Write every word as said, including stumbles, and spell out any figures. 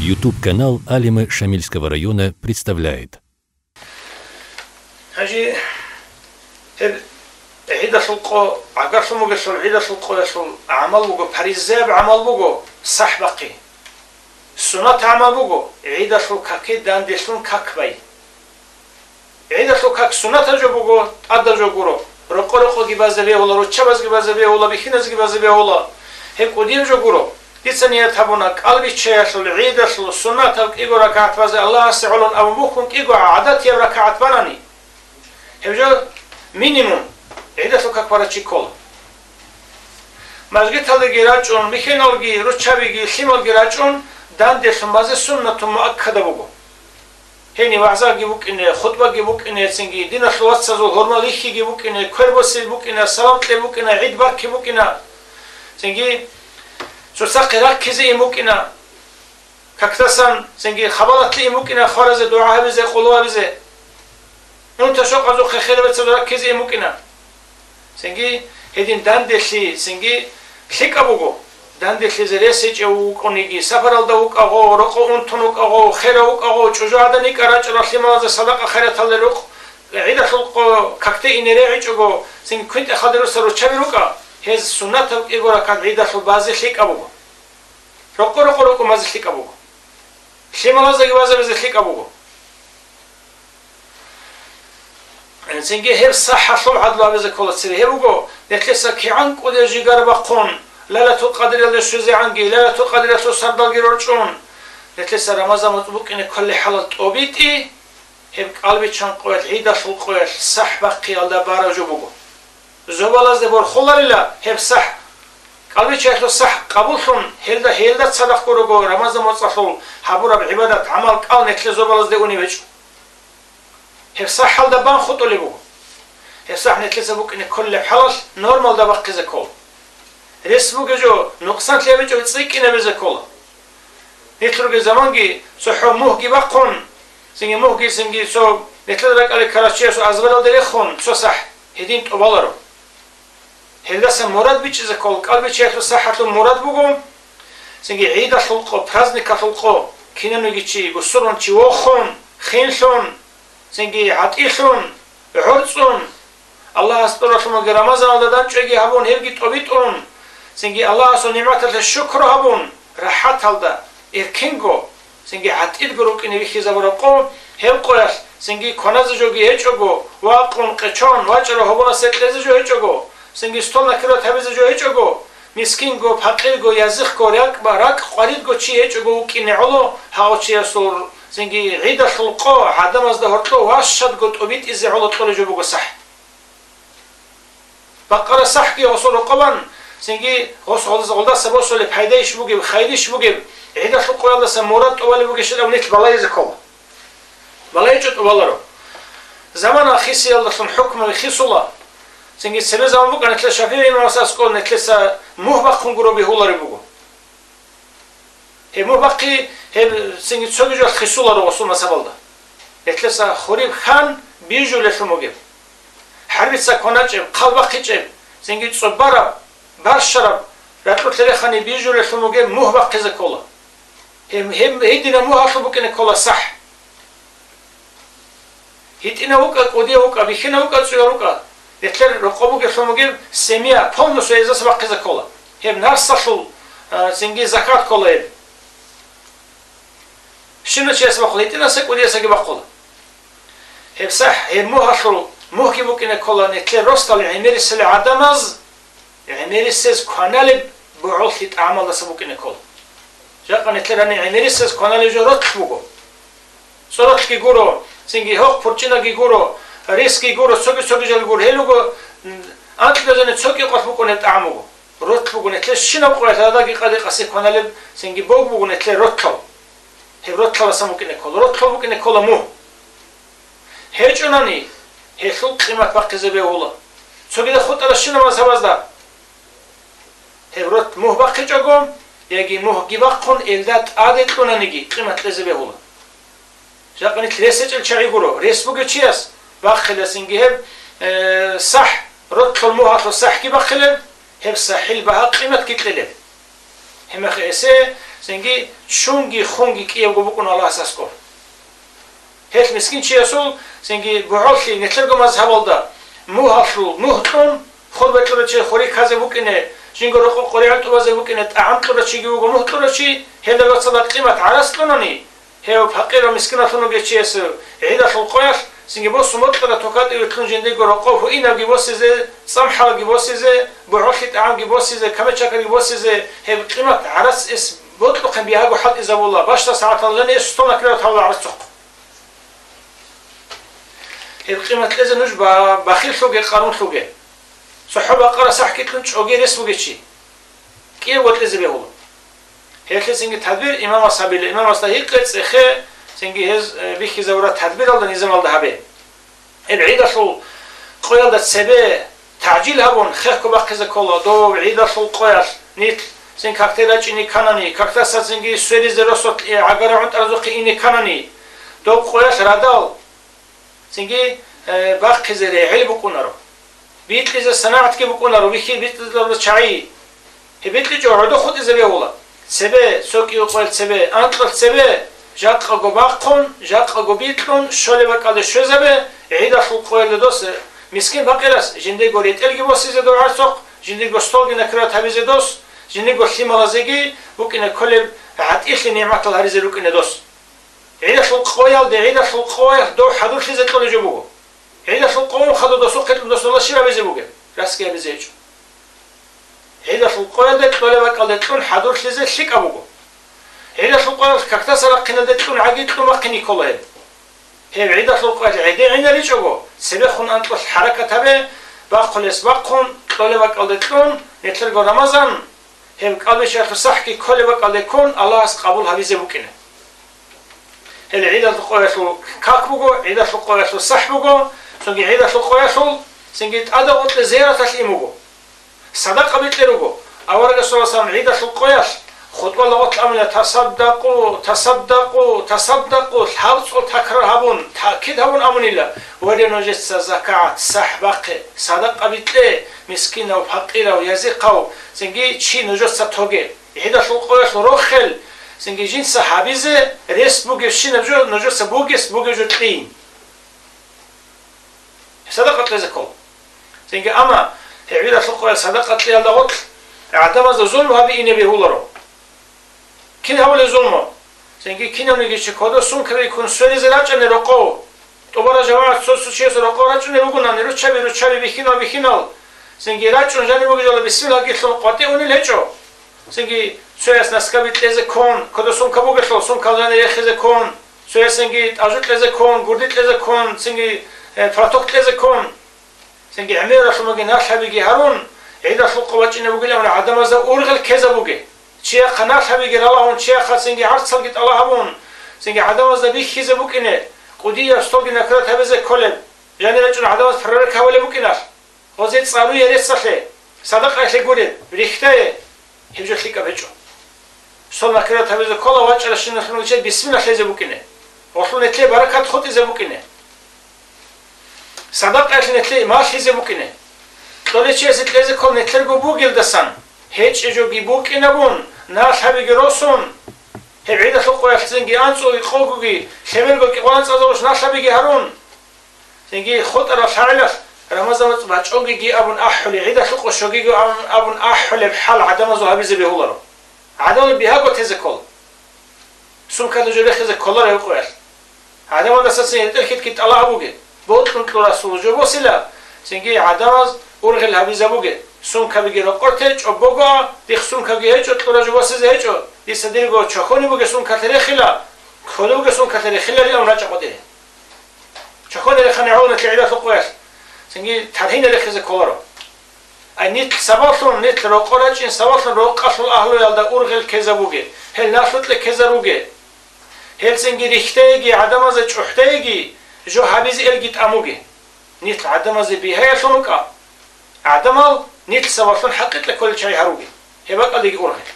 YouTube-канал Алимы Шамильского района представляет. Гьанже гьеб гӀидалъул къо, гӀагарлъун бугелъул гӀидалъул къоялъул гӀамал буго, паризаяб гӀамал буго сахӀ бахъи. Суннат гӀамал буго гӀидалъул каке данделъун как бай. ГӀидалъул как суннатаб жо буго, тӀадаб жо гуро. Рокъо-рокъоги базе бегьула, руччабазги базе бегьула, бихьиназги базе бегьула. Гьеб кӀудияб жо гуро. Дица ният гьабуна, кӀалбиччаялъул гӀидалъул суннатаб кӀиго ракагӀат базе Аллагьасе гӀоло абун бухьун кӀиго гӀадатияб ракагӀат банани. Гьеб жо минимум гӀидалъул как барав чи ккола. Мажгиталдеги рачӀун, бихьиналги, руччабиги, лъималги рачӀун, данделъун базе суннатун муаккада буго. Гьениб вагӀзаги букӀине, хутӀбаги букӀине, цинги диналъул вацазул гьурмал рихьиги букӀине, квер босизе букӀина, салам кьезе букӀина, гӀид баркизе букӀина, цинги цоцахъе раккизе ин букӀина, какдасан, цинги хабалатлъи ин букӀина, хваразе, дугӀа гьабизе, къуло гьабизе, унта-щокъазухъе хераб бецазда раккизе ин букӀина. Цинги гьедин данделъи, цинги лъикӀаб буго. Данделъизе рес гьечӀев вукӀуниги, сапаралда вукӀагъо, рокъо унтун вукӀагъо, херав вукӀагъо, чӀужугӀадан йикӀа рачӀарал лъималазе садакъа-хайраталде рукъ, гӀидалъул къо какде ине регӀичӀого, цинги квинтӀехалде руса руччаби рукӀа, гьез суннатаб кӀиго ракагӀат гӀидалъул базе лъикӀаб буго. Рокъо-рокъо рукӀун базе лъикӀаб буго. Лъималаздаги базабизе лъикӀаб буго. Цинги гьеб сахӀалъул гӀадлу гьабизе ккола цебе. Гьеб буго, нилъеца кигӀан кӀудияб жигар бахъун, Лайлатул Къадриялде щвезегӀанги, Лайлатул Къадриялъул сардалги рорчӀун, нилъеца Рамазан муцӀ букӀине кколеб хӀалалъ тӀобитӀи, гьеб кӀалбиччан къоялъ, гӀидалъул къоялъ сахӀ бахъиялда бараб жо буго. Зобалазде борхуларила гьеб сахӀ. КӀалбиччаялъул сахӀ къабуллъун, гьелда, гьелда цадахъ гурого Рамазан муцӀалъул гьабураб гӀибадат-гӀамал кӀал нилъер зобалазде унеб гьечӀо. Гьеб сахӀалда бан хутӀулеб буго. Гьеб сахӀ нилъеца букӀине кколеб хӀалалъ нормалда бахъизе ккола. Рес бугеб жо, нукъсанлъи гьабичӀого цӀикӀкӀинабизе ккола. Нилъ ругел заманги цохӀо мугьги бахъун, цинги мугьги, цинги цо нилъеда ракӀалде ккарав чиясул азбаралде рехун цо сахӀ гьедин тӀубаларо. Гьелдаса мурад бичӀчӀизе ккола, кӀалбиччаялъул сахӀалъул мурад буго, цинги гӀидалъул къо, праздникалъул къо, кинавниги чи, бусурбан чи вохун, хинлъун, цинги гӀатӀилъун, гӀорцӀун, Аллагьас тӀуралъумаги Рамазаналда дандчӀвайги гьабун, гьебги тӀобитӀун, цинги Аллагьасул нигӀматалъе шукру гьабун, рахӀаталда, эркенго, цинги гӀатӀидго рукӀине вихьизабураб къо, гьеб къоялъ цинги кваназе жоги гьечӀого, вакъун, къечон, вачӀарав гьоболасе кьезе жо гьечӀого, цинги стол накрывать гьабизе жо гьечӀого, мискинго, пакъирго, язихъго, ракӀба-, ракӀ къваридго чи гьечӀого вукӀине гӀоло, гьав чиясул цинги гӀидалъул къо гӀадамазда гьоркьов ващадго тӀобитӀизе гӀоло кьолеб жо буго сахӀ. Бакъара сахӀги гъосул рокъован, цинги гъос гъолдаса, гъолдаса босулеб пайдайищ бугеб, хайрищ бугеб, гӀидалъул къоялдаса мурад тӀубалеб бугищал абун нилъ балагьизе ккола. БалагьичӀо тӀубаларо. Замана хисиялдалъун хӀукмуби хисула. Цинги цебе заман букӀана нилъер ШафигӀи имамас аскӀов нилъеца мугь бахъун гуро бегьулареб буго. Гьеб мугь бахъи, гьеб цинги цоги жо хисуларо гъосул мазгьабалда. Гьелъеса хуриб хьан бижулелъун бугеб. ХӀарбица кваначӀеб, хъал бахъичӀеб, цинги цӀубараб, барщараб, ракьулъ рехани бижулелъун бугеб мугь бахъизе ккола. Гьеб, гьеб гьединаб мугьалъул букӀине ккола сахӀ. ГьитӀинав вукӀа, кӀудияв вукӀа, бихьинав вукӀа, цӀуяв вукӀа, гьелъер рокъоб бугелъун бугеб семья полностью гьезда бахъизе ккола. Гьеб напсалъул, а, цинги закат ккола гьеб. Щивав чиясе бахъула, гьитӀинаса, кӀудиясаги бахъула. Гьеб сахӀ, гьеб мугьалъул мугьги букӀине ккола, нилъер росдал гӀемерисел гӀадамаз гӀемерисез кваналеб бугӀолъи тӀагӀамалдаса букӀине ккола. Жакъа нилъер гьаниб гӀемерисез кваналеб жо ролъ буго. ЦӀоролъги гуро, цинги гьохъ пурчӀинаги гуро, рисги гуро, цоги-цоги жал гуро. Гьел руго, м, анкьго жаниб цо кӀикъоялъ букӀунеб тӀагӀам буго. Ролъ буго нилъер щинаб къоялъ гьадаги къаде къаси кваналеб, цинги бог буго нилъер ролъал. Гьеб ролъаласан букӀине ккола. Ролъал букӀине ккола мугь. ГьечӀонани, гьелъул къимат бахъизе бегьула. Цогидал хутӀаращинаб мазгьабазда гьеб ролъ мугь бахъичӀого, яги мугьги бахъун, элда тӀаде кьунаниги, къимат кьезе бегьула. Жакъа нилъ рес гьечӀел чагӀи гуро, рес бугев чияс бахъила цинги гьеб, э, сахӀ, ролъал мугьалъул сахӀги бахъилеб, гьеб сахӀил багьа къиматги кьелеб. Гьеб мехалъ гьесие Цинги чунги хунги кӀиябго букӀун Аллагьас аскӀор. Гьелъ мискин чиясул цинги бугӀолъи нилъерго мазгьабалда мугьалъул мугь кьун, хур бекьурав чи хури кказе букӀине, жинго рокъо къоригӀел тӀубазе букӀине, тӀагӀам кьурав чиги вуго мугь кьурав чи, гьелда цадахъ къимат гӀарац кьуни, гьев пакъирав мискиналъун вугев чияс гӀидалъул къоялъ цинги босун бокьараб токатӀи вилълъун жиндирго рокъов гьуинабги босизе, цӀамхӀалги босизе, бугӀолъи тӀагӀамги босизе, камечакарги босизе, гьеб къимат гӀарац эс бокьухъан бигьаго хӀалтӀизабула, бащдаб сагӀаталда жаниб эс стол накрывать гьабула гӀарцухъ. Гьеб къимат кьезе нуж ба-, бахиллъуге, къарумлъуге. ЦохӀо бакъараб сахӀ кьун чӀоги рес бугев чи кӀиябго кьезе бегьула. Гьелъе цинги тадбир имамас гьабила, имамасда гьикъе цӀехе, цинги гьез, э, бихьизабураб тадбиралда, низамалда гьабе. Гьеб гӀидалъул къоялда цебе тагӀжил гьабун, хехго бахъизе ккола дов гӀидалъул къоялъ нилъ цин какде рачӀине кканани, какдаса цинги сверизе росулъ гӀагара гӀунтӀаразухъе ине кканани, доб къоялъ радал, цинги, э, бахъизе регӀел букӀунаро. Бикьизе санагӀатги букӀунаро, бихьи бикьизабураб чагӀи. Гьеб бикьичӀого гӀодо хутӀизе бегьула. Цебе, цо кӀиго къоялъ цебе, анкьалъ цебе, жакъаго бахъун, жакъаго бикьун, щолеб бакӀалде щвезабе, гӀидалъул къоялда дос, мискин-пакъирас жиндирго ретӀелги босизе дов гӀарцухъ, жиндирго столги накрывать гьабизе дос, жиндирго лъималазеги букӀине кколеб гӀатӀилъи нигӀматал гьаризе рукӀине дос. ГӀидалъул къоялде, гӀидалъул къоялъ дов хӀадурлъизе кьолеб жо буго. ГӀидалъул къо хадуб досухъе кьун дос дола щиб гьабизе бугеб? Расги гьабизе гьечӀо. ГӀидалъул къоялде кьолеб бакӀалде кьун хӀадурлъизе лъикӀаб буго. ГӀидалъул къоялъ какдаса рахъиналде кьун гӀаги кьун бахъине ккола гьеб. Гьеб гӀидалъул къоялъ гӀедегӀинаричӀого, цебехун анкьалъ хӀаракат гьабе, бахъулес бахъун, кьолеб бакӀалде кьун, нилъерго Рамазан, гьеб кӀалбиччаялъул сахӀги кколеб бакӀалде ккун, Аллагьас къабул гьабизе букӀине. Гьел гӀидалъул къоялъул как буго, гӀидалъул къоялъул сахӀ буго, цоги гӀидалъул къоялъул цинги тӀадаб гъоркье зияраталъ ин буго. Садакъа бикье руго. Аварагас саллаллагьу гӀалайгьи ва саллам гӀидалъул къоялъ хутӀбала гъорлъ абуна: «Тасаддакъу, тасаддакъу, тасаддакъу», лъабцӀул такрар гьабун, таъкид гьабун абунила: «Варе нужеца закагӀат, сахӀ бахъе, садакъа бикье, мискинав, пакъирав, язихъав, цинги чи нужеца тоге». ГӀидалъул къоялъ рохел, цинги жинца гьабизе рес бугебщинаб жо нужеца бугес бугеб жо кьейин. Садакъа кьезе ккола. Цинги амма гьеб гӀидалъул къоялъ садакъа кьеялда гъорлъ гӀадамазда зулму гьаби ине бегьуларо. Кин гьабулеб зулму? Цинги кинавниги чи кодо сумкаби ккун сверизе рачӀани рокъов, тӀубараб жамагӀат цо-цо чиясул рокъов рачӀунел ругонани, руччаби-руччаби, бихьинал-бихьинал, цинги рачӀун жаниб бугеб жо бисмиллагьги лъун къватӀивунел гьечӀо. Цинги цояс наскаби кьезе ккун, кодо сумка бугелъул, сумкал жанир рехизе ккун, цоясанги тӀажу кьезе ккун, гурди кьезе ккун, цинги, э, фартук кьезе ккун. Цинги гӀемералъумаги налъабиги гьарун, гӀидалъул къо бачӀине бугилан гӀадамазда ургъел ккезабуге. Чияхъа налъабиги ралагьун, чияхъа цинги гӀарцалги тӀалаб гьабун, цинги гӀадамазда бихьизе букӀине, кӀудияб столги накрывать гьабизе кколеб, жанир рачӀун гӀадамаз проверка гьабулеб букӀиналъ. Гъозе цӀаруе реццалъе, садакъаялъе гуре, рихьдае, гьеб жо лъикӀаб гьечӀо. Стол накрывать гьабизе ккола, вачӀаращиналъун гьечӀеб бисмилла лъезе букӀине. Гъолъул нилъее баракат хутӀизе букӀине. Садакъаялъе нилъее малъизе букӀине. Кьолечиясе кьезе ккол нилъерго бугелдасан, гьечӀеб жоги букӀинабун, налъабиги росун, гьеб гӀидалъул къоялъ цинги анцӀуги къогоги, лъеберго кӀикъоялда анцӀазабулъ налъабиги гьарун. Цинги хутӀараб лъагӀалалъ Рамазан моцӀ бачӀогиги абун ахӀулеб, гӀидалъул къо щогиги абун, абун ахӀулеб хӀал гӀадамазул гьабизе бегьуларо. ГӀадамал бигьаго тезе ккола. Сумкалда жо рехизе кколаро гьев къоялъ. ГӀадамалдаса цин гьетӀер хьитги тӀалаб гьабуге. Бокьун кьурасул жо босила, цинги гӀадамаз ургъел гьабизабуге. Сумкабиги рокъорте, чӀобого, дих сумкаги гьечӀо, кьура жо босизе гьечӀо. Дица дирго чохьони буге сумкалъе рехила, кколеб буге сумкалъе рехиларилан рачӀа къватӀире. Чохьони рехани гӀоло нилъ гӀидалъул къоялъ, цинги таргьине рехизе кколаро. Ай, нилъ сабаблъун, нилъ рокъор рачӀин сабаблъун рокъалъул агьлуялда ургъел ккезабуге, гьел налъукье ккезаруге. Гьел цинги рихьдайги, гӀадамазда чӀухӀдайги, жо гьабизе элги тӀамуге. Нилъ гӀадамазде бигьаялъун рукӀа. ГӀадамал нилъ сабаблъун хӀакъикъе кколел чагӀи гьаруге. Гьеб бакӀалдеги ургъел.